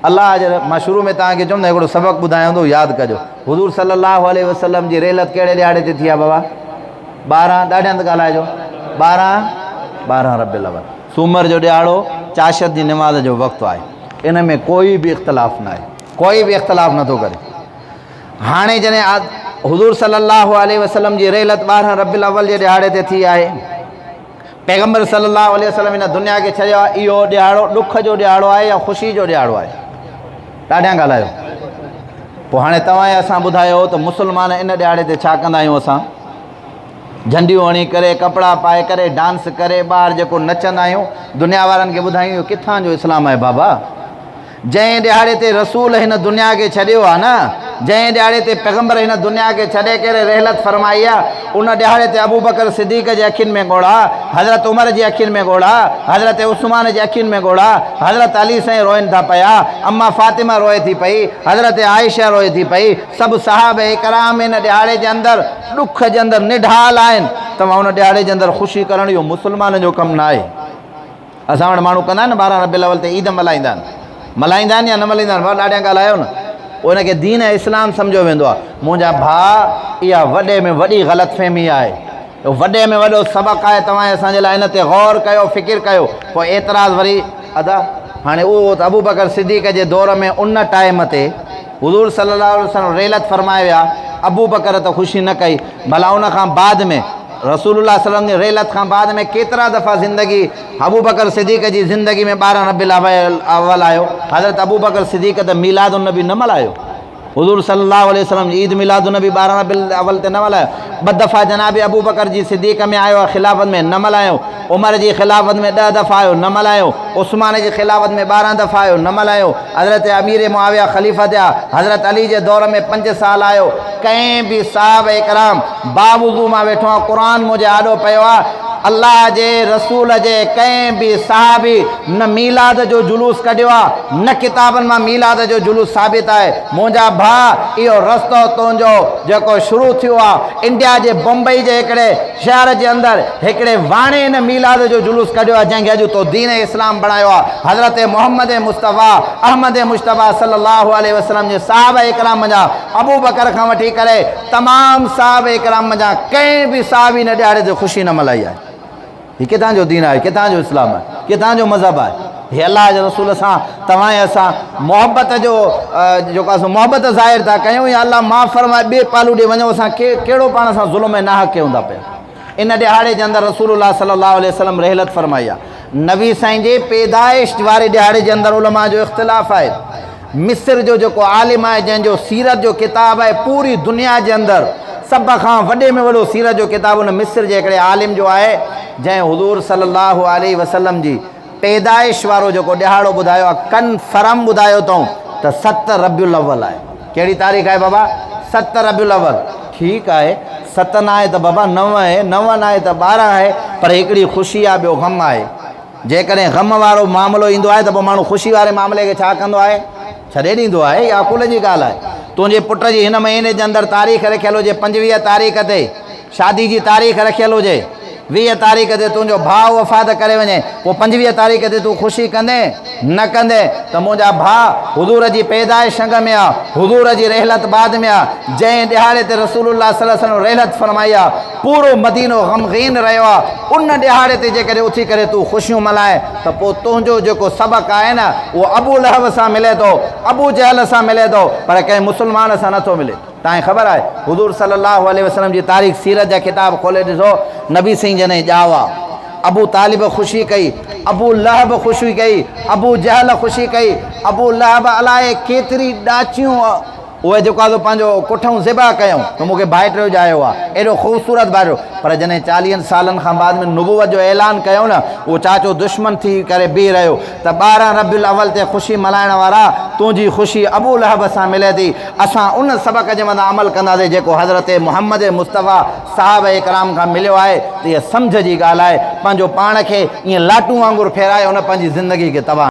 الله جي مان شروع ۾ توهان کي چيم نه هڪڙو سبق ٻڌايان ٿو ياد ڪجو. حضور صلي الله عليه وسلم جي رحلت ڪهڙي ڏهاڙي تي ٿي آهي بابا؟ 12 ڏاڍيان ته ڳالهائجو 12 12 ربيع الاول سومر جو ڏهاڙو چاشت جي نماز جو وقت آهي. ان ۾ ڪوئي به اختلاف نه آهي، ڪوئي به اختلاف نٿو ڪري. هاڻي جڏهن حضور صلي الله عليه وسلم جي رحلت 12 ربيع الاول جي ڏهاڙي تي ٿي آهي، پيغمبر صلي الله عليه وسلم هن دنيا کي ڇڏيو آهي، اهو ڏهاڙو ڏک جو ڏهاڙو آهي يا خوشي جو ڏهاڙو آهي؟ ڏاڍيان ڳالهايو. پوء هاڻي توهان ۽ اسان ٻڌايو ته مسلمان ان ڏهاڙي تي ڇا ڪندا آهيون؟ اسان جهنڊيون هڻي ڪري، ڪپڙا پائي ڪري، ڊانس ڪري، ٻاهر جيڪو نچندا آهيون، دنيا وارن کي ٻڌايون اهو ڪٿان جو اسلام آهي بابا؟ جنهن ڏهاڙي تي رسول هن دنيا کي ڇڏيو آ نه، جنهن ڏهاڙي تي پيغمبر هن دنيا کي ڇڏي ڪري رحلت فرمائي آ، ان ڏهاڙي تي ابوبڪر صديق جي اکين ۾ ڳوڙها، حضرت عمر جي اکين ۾ ڳوڙها، حضرت عثمان جي اکين ۾ ڳوڙها، حضرت علي سائين روئن ٿا پيا، اما فاطمه روئي ٿي پئي، حضرت عائشه روئي ٿي پئي، سڀ صحابه ڪرام ان ڏهاڙي جي اندر ڏک جي اندر نڍال آهن، توهان ان ڏهاڙي جي اندر خوشي ڪرڻ اهو مسلمانن جو ڪم ناهي. اسان وٽ ماڻهو ڪندا آهن نه 12 ربيع الاول تي عيد ملهائيندا آهن، ملهائيندا آهن يا نه ملهائيندا آهن؟ ڀاء ڏاڍيان ڳالهايو نه، پوء ان کي دين ۽ اسلام سمجهيو ويندو آهي. منهنجا ڀاء اها وڏي ۾ وڏي غلط فهمي آهي، اهو وڏي ۾ وڏو سبق آهي توهان ۽ اسان جي لاء، ان تي غور ڪيو فڪر ڪيو. پوء اعتراض وري ادا هاڻي اهو ته ابوبڪر صديق جي دور ۾ ان ٽائيم تي حضور صلي الله عليه وسلم رحلت فرمائي ويا، ابوبڪر ته خوشي نه ڪئي، ڀلا ان کان بعد ۾ رسول الله صلي الله عليه وسلم جي رحلت کان بعد ۾ ڪيترا دفعا زندگي ابوبڪر صديق جي زندگي ۾ 12 ربيع الاول آيو؟ حضرت ابوبڪر صديق ته ميلاد النبي نه ملهايو، حضور صلي الله عليه وسلم جي عيد ميلاد النبي 12 ربيع الاول تي نه ملهايو، ٻه دفعا جناب ابوبڪر جي صديق ۾ آيو خلافت ۾ نه ملهايو، عمر جي خلافت ۾ 10 دفعا آيو نه ملهايو، عثمان جي خلافت ۾ 12 دفعا آيو نه ملهايو، حضرت امير معاويه خليفه ٿيا، حضرت علي جي دور ۾ 5 سال آيو، ڪنهن به صحابه ڪرام باوضو مان ويٺو آهيان قرآن منهنجي آڏو پيو آهي، الله جي رسول جي ڪنهن به صحابي نه ميلاد جو جلوس ڪڍيو آهي نه ڪتابن مان ميلاد جو جلوس ثابت آهي. منهنجا ڀاء اهو رستو تنهنجو جيڪو شروع ٿيو آهي انڊيا جي بمبئي جي هڪڙي شهر جي اندر هڪڙي واڻي ان ميلاد جو جلوس ڪڍيو آهي جنهن کي اڄ تو دين اسلام بڻايو آهي. حضرت محمد مصطفيٰ احمد مجتبيٰ صلي الله عليه وسلم جي صحابه ڪرام منجهان ابوبڪر کان وٺي ڪري تمام صحابه ڪرام منجهان ڪنهن به صحابي ان ڏهاڙي تي خوشي نه ملهائي آهي. هي ڪٿان جو دين آهي، ڪٿان جو اسلام آهي، ڪٿان جو مذهب آهي؟ هي الله جي رسول سان توهان ۽ اسان محبت جو جيڪو آهي سو محبت ظاهر ٿا ڪيون يا الله معاف فرمائي ٻئي پهلو ڏي وڃون اسان ڪهڙو پاڻ سان ظلم ۽ ناحق ڪيون ٿا پيا. ان ڏهاڙي جي اندر رسول الله صلي الله عليه وسلم رحلت فرمائي آهي. نبي سائين جي پيدائش واري ڏهاڙي جي اندر علماء جو اختلاف آهي. مصر جو جيڪو عالم آهي جنهن جو سيرت جو ڪتاب آهي پوري دنيا جي اندر سڀ کان وڏي ۾ وڏو سيرت جو ڪتاب ان مصر جي هڪڙي عالم جو آهي جنهن حضور صلي الله عليه وسلم جي پيدائش وارو جيڪو ڏهاڙو ٻڌايو آهي ڪنفرم ٻڌايو اٿئون ته 7 ربيع الاول آهي. ڪهڙي تاريخ آهي بابا؟ 7 ربيع الاول. ٺيڪ آهي 7 نه آهي ته بابا 9 آهي، 9 نه آهي ته 12 آهي، پر هڪڙي خوشي آهي ٻيو غم آهي. جيڪڏهن غم وارو معاملو ايندو آهي ته پوء ماڻهو خوشي واري معاملي کي ڇا ڪندو آهي؟ ڇڏي ڏيندو آهي. اها عقل جي ڳالهه آهي. تنهنجي پٽ جي هن مهيني جي اندر تاريخ رکيل هجي 25 تاريخ تي شادي جي تاريخ رکيل هجي، 20 تاريخ تي تنهنجو ڀاء وفات ڪري وڃي، پوء 25 تاريخ تي تون خوشي ڪندين؟ نه ڪندين ته منهنجا ڀاء حضور جي پيدائش اڳ ۾ آ، حضور جي رحلت بعد ۾ آ، جنهن ڏهاڙي تي رسول الله صلي الله عليه وسلم رحلت فرمائي آ، پورو مدينو غمگين رهيو آ، ان ڏهاڙي تي جيڪڏهن اٿي ڪري تون خوشيون ملهائين ته پوء تنهنجو جيڪو سبق آهي نه اهو ابو لهب سان ملي ٿو، ابو جهل سان ملي ٿو، پر ڪنهن مسلمان سان نٿو ملي. توهان کي خبر آهي حضور صلي الله عليه وسلم جي تاريخ سيرت جا ڪتاب کولي ڏسو، نبي سائين جڏهن ڄاوا، ابو طالب خوشي ڪئي، ابو لهب خوشي ڪئي، ابو جهل خوشي ڪئي، ابو لهب الائي ڪيتري ڏاچيون اهي جيڪو آهي سو پنهنجو ڪٺئون ذبح ڪيائون ته مون کي ڀائٽيو ڄايو آهي، ايڏو خوبصورت ڀائٽيو، پر جڏهن چاليهن سالن کان بعد ۾ نبوت جو اعلان ڪيائون نه، اهو چاچو دشمن ٿي ڪري بيهي رهيو ته 12 ربيع الاول تي خوشي ملهائڻ وارا، تنهنجي خوشي ابو لهب سان ملي ٿي، اسان ان سبق جي مٿان عمل ڪنداسين جيڪو حضرت محمد مصطفيٰ صحابه ڪرام کان مليو آهي ته اها سمجهه جي ڳالهه آهي، پنهنجو پاڻ کي ائين لاٽون وانگر ڦيرائي ان پنهنجي زندگي کي تباهه.